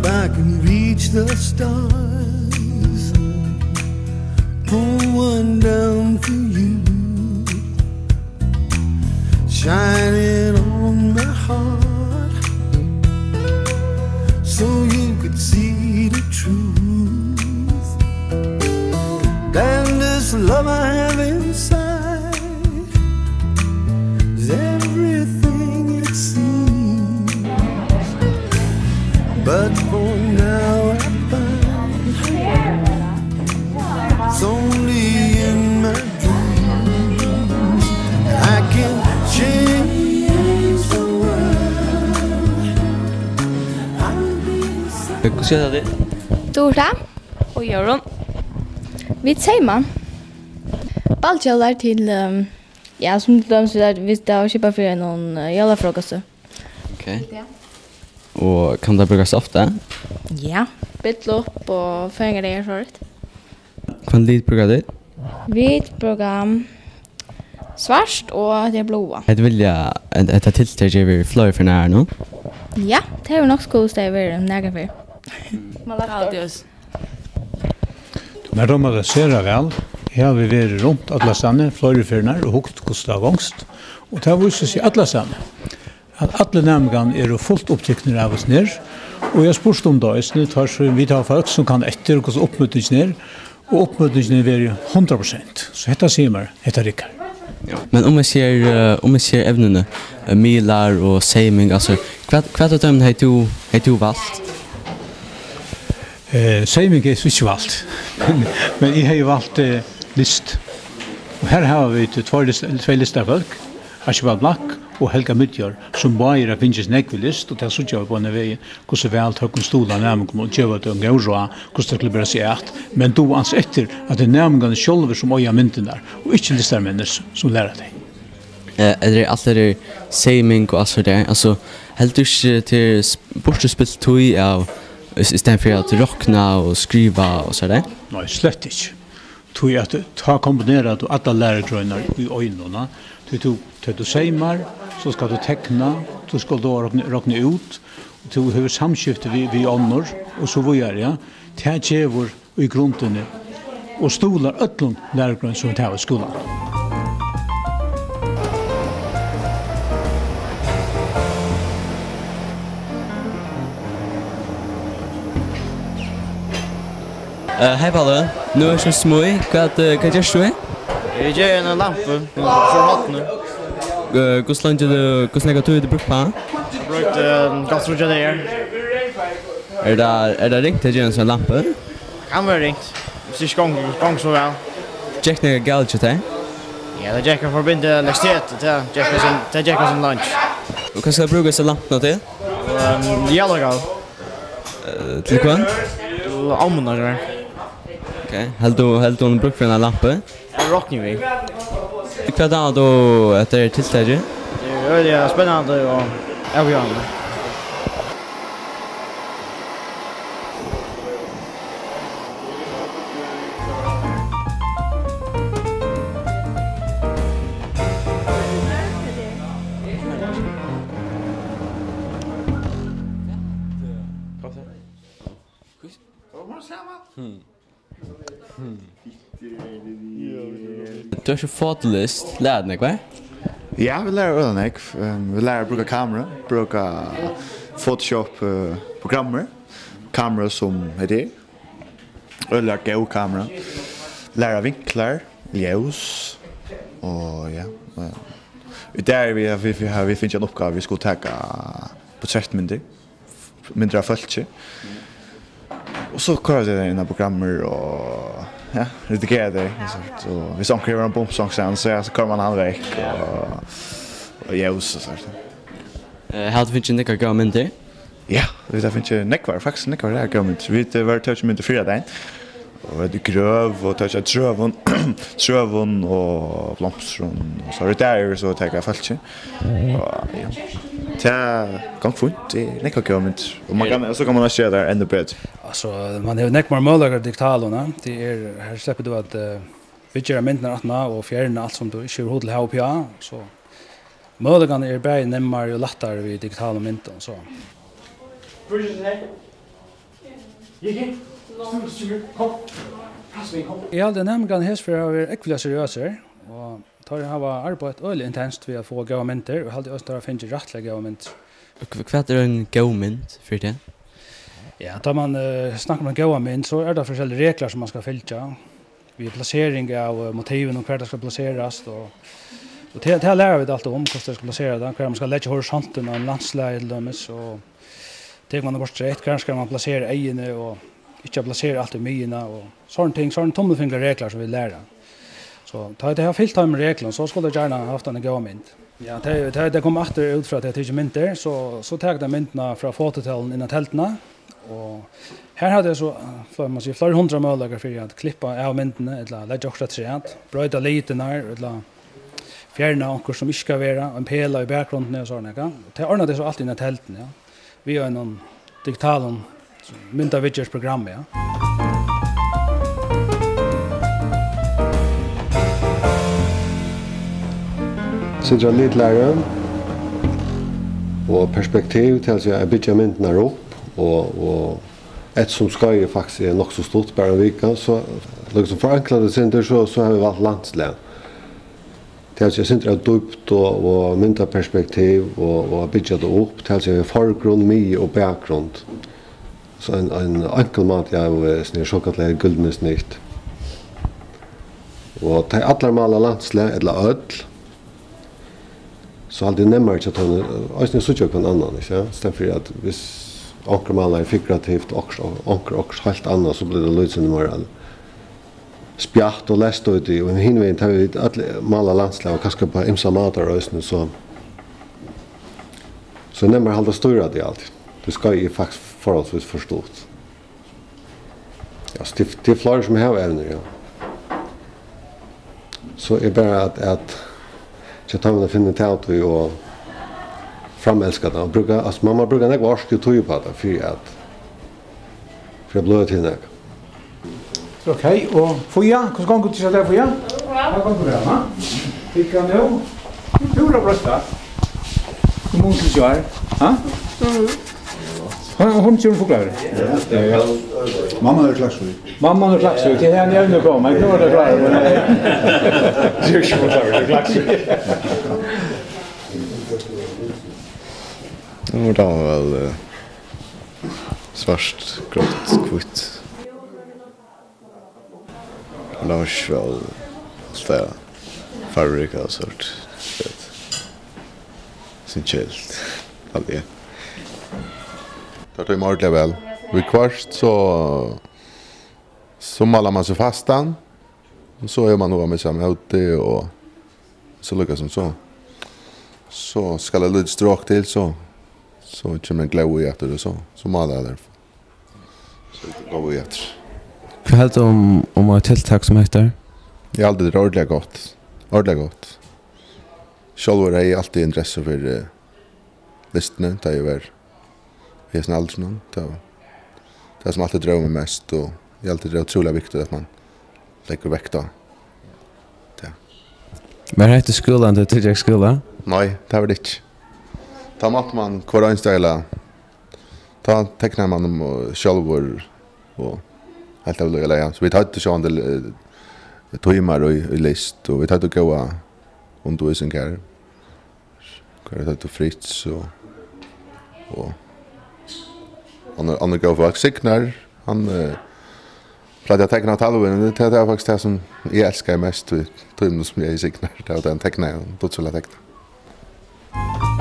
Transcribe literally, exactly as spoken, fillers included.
I can reach the stars, pull one down for you, shining on my heart, so you could see the truth. Than this love I have inside is everything it seems. But for now I find it's only in my dreams I can change the world. I'll be the sun. Hvussu er tað? Dora. Og Jórunn. Vit seyma. Ballkjólar til, ehm, ja, sum til dømis, vit, vit hava skipað fyri einum, eh, jólafrokosti. Ok. Ja. Og kann tað brúkast ofta? Ja. Brúdleyp og føðingardagar, so runt. Hvønn lit brúka tit? Vit brúka svart og tað bláa. Hetta vilja, hetta tiltakið hevur fleiri ferðir nú? Ja, tað hevur nokk so góð støð verið nakrar ferð. Mær dámar tað sera væl. Eg havi verið runt allastaðni fleiri ferðir og hugt, hvussu tað gongst. Og tað vísir seg allastaðni, at allir næmingarnir eru fult upptiknir av hesum her. Og eg havi spurt um tað eisini, tá sum vit hava fólk, sum kanna eftir, hvussu uppmøtingin er. Og uppmøtingin er verið hundrað prosent. So hetta sigur mær, hetta riggar. Ja. Men um eg sigi, eh, um eg sigi evnini, eh, miðlar og seyming, altso, hvat, hvat av teimum hevði tú, hevði tú valt? Eh, seyming hevði eg so ikki valt. Men, men eg hevði valt, eh, list. Og her hava vit tveir list-, tvey listarfólk, Archibald Black og Helga Midjord, sum báðir hava fingist nógv við list, og tað síggja vit beinan vegin, hvussu væl teir kunnu stuðla næmingunum og geva teimum góð ráð, hvussu teir skulu bera seg at, men duga ansa eftir, at tað eru næmingarnir sjálvir, sum eiga myndirnar, og ikki listarmenninir, s-, sum læra tey. Eh, er tað alt tað der seyming og alt so der? Altso, heldur tú ikki tað er s-, burturspilt tíð av, í, í staðin fyri at rokna og skriva og so der? Nei, slett ikki. Tí at tá kombinerar tú allar lærugreinar í einum, na? Tí tú, tá tú seymar, so skalt tú tekna, tú skalt tá rokna, rokna út, tú hevur samskifti við, við onnur og so víðari, ja. Tað gevur í grundini og stuðlar øllum lærugreinum, sum vit hava í skúlanum. Eh, hey, Palle. Nú er so smíð. Hvat, eh, hvat gert tú her? Eg geri eina lampu, fyri hornið. Eh, hvussu leingi tú, hvussu nógva tíð hevur tú brúkt uppá hana? Brúkt, eh, gott tríggjar dagar. Er tað, er tað ringt at gera eina sovorðna lampu? Kann vera ringt. Hvis ikki gongur, gongur so væl. Gekk nakað galið hjá tær? Ja, tað gekk at forbinda elektrisitet, tað gekk sum, tað gekk sum langt. Og hvat skal tú brúka hesa lampuna til? Ehm, jólagávu. Eh, til hvønn? Til ommuna, ja. Ok, heldur tú, heldur tú hon er brúk fyri eina lampu? Tað rokni eg við. Hvat dámar tú eftir tiltakið? Tað er øgiliga spennandi og avbjóðandi. Tú ert so fotolist, lært nógv, hva? Ja, vit læra øgiliga nógv. Ehm, vit læra at brúka kamera, brúka Photoshop, eh, programmir. Kamera sum hetta er. Øgiliga góð kamera. Læra vinklar, ljós. Og ja, eh, í dag er vit, vit, vit, har vit fingið eina uppgávu, vit skulu taka portrettmyndir. Myndir av fólki. Og so koyra tey tey inn á programmir og, ja, redigera tey og sovorðið. Og viss onkur hevur ein bump sostaðni, so, ja, so koyrir man hann vekk og, og ljós og sovorðið. Eh, hava tit fingið nógvar góðar myndir? Ja, vit hava fingið nógvar, faktiskt nógvar góðar myndir. Vit, eh, vóru og tóku myndir fyrradagin. Og vit grøva og taka trøum, trøum og blomstrum. Og so er tað so taka fólki. Og ja. Tað gongur fínt, tað er nógvar góðar myndir. Og man kann, so kann man eisini gera tað enn betri. Altso, man hevur nógv meir møguleikar digitalt, na? Tað er, her sleppur tú at, eh, viðgera myndirnar aftaná og fjerna alt sum tú ikki hevur hug til at hava uppi á. So møguleikarnir eru bæði nemmari og lættari við digitalum myndum, so. Eg haldi, at næmingarnir hesa ferð hava verið ógvuliga seriøsir, og teir hava arbeitt øgiliga intenst við at fáa góðar myndir, og eg haldi eisini, teir hava fingið rættiliga góðar myndir. Hv-, hvat er ein góð mynd fyri teg? Ja, tá man, eh, snakkar um eina góða mynd, so eru tað forskelligar reglur, sum man skal fylgja. Við plasering av, eh, motivinum, hvar tað skal plaserast, og, og tað, tað læra vit alt um, hvussu tað skal plasera tað, hvar man skal leggja horisontin á einum landslagi til dømis, og tekur man portrett, hvar skal man plasera eyguni, og ikki at plasera alt í miðjuna, og sovorðin ting, sovorðnar tummilfingrareglar sum vit læra. So, tá tey hava fylgt teimum reglunum, so skuldu tey gjarna havt eina góða mynd. Ja, tey, tey, tey koma aftur út frá at tey hava tikið myndir, so, so taka tey myndirnar frá fototólum inn á telduna, og her hava tey so, eh, fleiri, man sigur, fleiri hundrað møguleikar fyri at klippa av myndini, ella leggja okkurt afturat, broyta litirnar, ella fjerna okkurt sum ikki skal vera, ein pela í bakgrundini og sovorðið, ja. Tað ordna tey so alt inn á telduni, ja. Við einum digitalum myndaviðgerðarprogrammi, ja. Sindur av litlæru og perspektiv, tað vil siga at byggja myndirnar upp, og, og eftirsum skeiðið faktiskt er nokk so stutt, bara ein vika, so líkasum forankra tað eitt sindur, so, so hava vit valt landslag. Tað vil siga, eitt sindur av dýpd og, og myndaperspektiv og, og at byggja tað upp, tað vil siga, við forgrund, miðju og bakgrund. So ein, ein einkulmáti av, eh, sovorðnum sokallaðum gyllinsnitti. Og tá allir mála landslag, ella øll, so haldi eg nemmari hjá teimum, eh, eisini at síggja hvønn annan, ikki sant? Í staðin fyri at, viss onkur málar figurativt, okkurt, onkur, okkurt heilt annað, so blívur tað lítið sindur meira spjatt og leyst úti, og hin vegin, tá vit øll mála landslag, og kanska upp á ymsar mátar eisini, so, so er nemmari at halda stýr á tí alt. Tí skeiðið er faktiskt forholdsvis stutt. Altso, tað, tað eru fleiri sum hava evnir, ja. So er bara at, at hjá teimum at finna út av tí og framelska tað. Og brúka, altso, man má brúka nógva orku og tíð upp á tað, fyri at, fyri at blíva til nakað. Ok, og Fía, hvussu gongur tað hjá tær, Fía? Tað gongur væl, ha? Hygga nú. Púra broytt, ha? Hvussu mun tú sjá her? Ha? Hon, hon kemur fuglar. Ja, ja. Mamma er Klaksvík. Mamma er Klaksvík, tað er her, hann er nú komin. Nú er tað klárt. Tað er ikki Klaksvík, tað er Klaksvík. Nú er tað væl, eh, svart, grátt, hvítt. Men tað var ikki væl, alt tað farverika og sovorðið. Sindur keðiligt, haldi eg. Tað tók meg ordiliga væl. Viðhvørt so, so málar man seg fastan, og so hevur man hug at missa mótið, og so líkasum so, so skal eitt lítið strok til, so, so kemur ein glóð í aftur, og so, so málar tað. So góð í eftir. Hvat heldur tú um, um eitt tiltak sum hetta? Eg haldi, tað er ordiliga gott. Ordiliga gott. Sjálvur hevði eg altíð interessu fyri, eh, listini, tá eg var í hesum aldrinum. Tað var tað, sum altíð dróv meg mest, og eg haldi, tað er ótrúliga viktigt, at man leggur vekt á tað. Var hetta í skúlanum, tá tú gekk í skúla? Nei, tað var tað ikki. Tá mátti man hvør einasta, ella Tá teknaði mann um, uh, sjálvur og heilt av løgaliga. So vit høvdu sjálvandi, eh, tímar í, í list, og vit høvdu góða undirvísing har. Har høvdu Fritz og, og onnur, onnur góð fólk. Signar, hann, eh, plagdi at tekna á talvuni. Tað, tað var faktiskt tað, sum eg elskaði mest við tímunum, sum eg hevði við Signar. Tað var, at hann teknaði, hann dugdi so væl at tekna.